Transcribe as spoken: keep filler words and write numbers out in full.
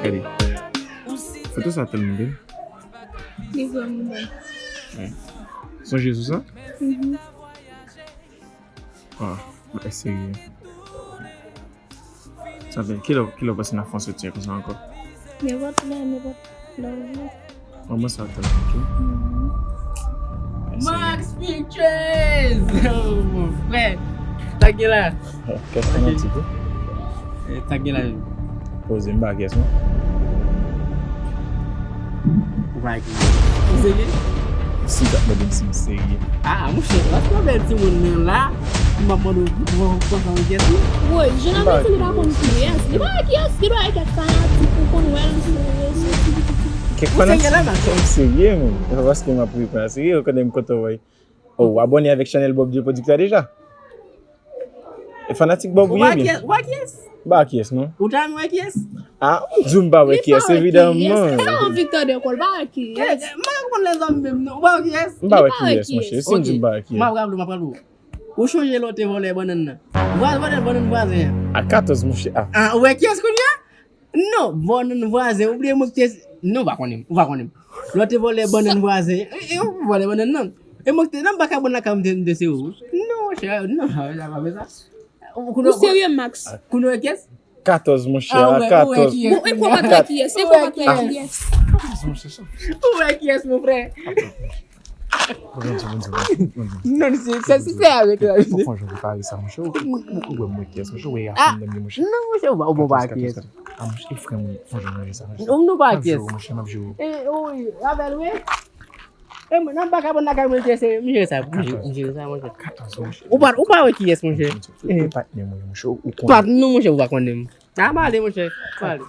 Gade. Foto sa tèlman bèl. Li vrèman bèl. Sonje sou sa? Mhm. Ah, bagay serye. Sa fè, kilè, kilè w panse n ap fè yon soti konsa ankò? Nenpòt lè, nenpòt lè w vle. Manman sa tèlman, ok. Mhm. Bagay serye. Max Pictures! Oh, mon frè. Sa k gen la? Kèk fanatik, wi. Eh, sa k gen la menm? Poze m pa kèyès, non. Ou pa kèyès. Ou serye? Si w t ap mande m si m serye. Ah, monchè, lòske w bèl timoun nan la, m ap mande w pou w konsa ou kèyès, wi. Woy, Jonathan li pa konn kiyès. Li pa wè kiyès, li pa wè kèk fanatik ou konn wè l sou rezo. Kèk fanatik. Ou serye la, Max? M serye, men. E pa paske m ap reponn a serye, ou konnen m kontan wè. Oh, ou abòne avèk chanèl Bob Dieu Producteur deja? E fanatik Bob ou ye byen? Ou pa kiyès? Ou pa kiyès? M pa kiyès, non. Ou ta renmen wè kiyès? Ah, ou di m pa wè kiyès, evidaman. Sa w anvi tande ankò, l pa wè kiyès. Eh, eh, m pa konn lèzòm menm, non. Ou pa wè kiyès? M pa wè kiyès, monchè. Si m di m pa wè kiyès. M ap raple w, m ap raple w. Ou chonje lè w te vòlè bannann nan? Vwa-, vòlè bannann vwazen an. A katòz, monchè, ah. Ah, ou wè kiyès kounye a? Non, bannann vwazen, ou bliye mwen ki te, non, ou pa konnen m, ou pa konnen m. Lè w te vòlè bannann vwazen, e, e, ou vòlè bannann nan. E mwen ki te, nan baka bannann lakay mwen te, m te se ou. Non, monchè, non, sa pa fè sa. Ou serye, Max? Kounye a kiyès? Katòz, monchè, ah, a katòz. Bon, e kwa pa kiyès? E kwa pa kiyès? Katòz, monchè, sa. Ou wè kiyès, mon frè? Bondye, Bondye, Bondye, Bondye. Non, se, se, se, se avèk la. Fò, fò, fò, jan repare sa, monchè. Ou, ou, ou, ou wè mwen kiyès, monchè, ou wè afè m nan, monchè. Non, monchè, ou pa, ou pa kiyès. Ah, monchè, e frè m, fò, jan repare sa, monchè. Non, nou pa kiyès. M ap jwe, monchè, m ap jwe. E, wi, avèl, wi. E, mwen, nan baka bannann lakay mwen, se, se, m jere sa, m jere, m jere sa, monchè. Katòz, monchè. Ou pa, ou pa wè kiyès, monchè. E patnè mwen, monchè, ou konnen. Patnè, monchè, ou pa konnen m. A, m ale, monchè. M ale.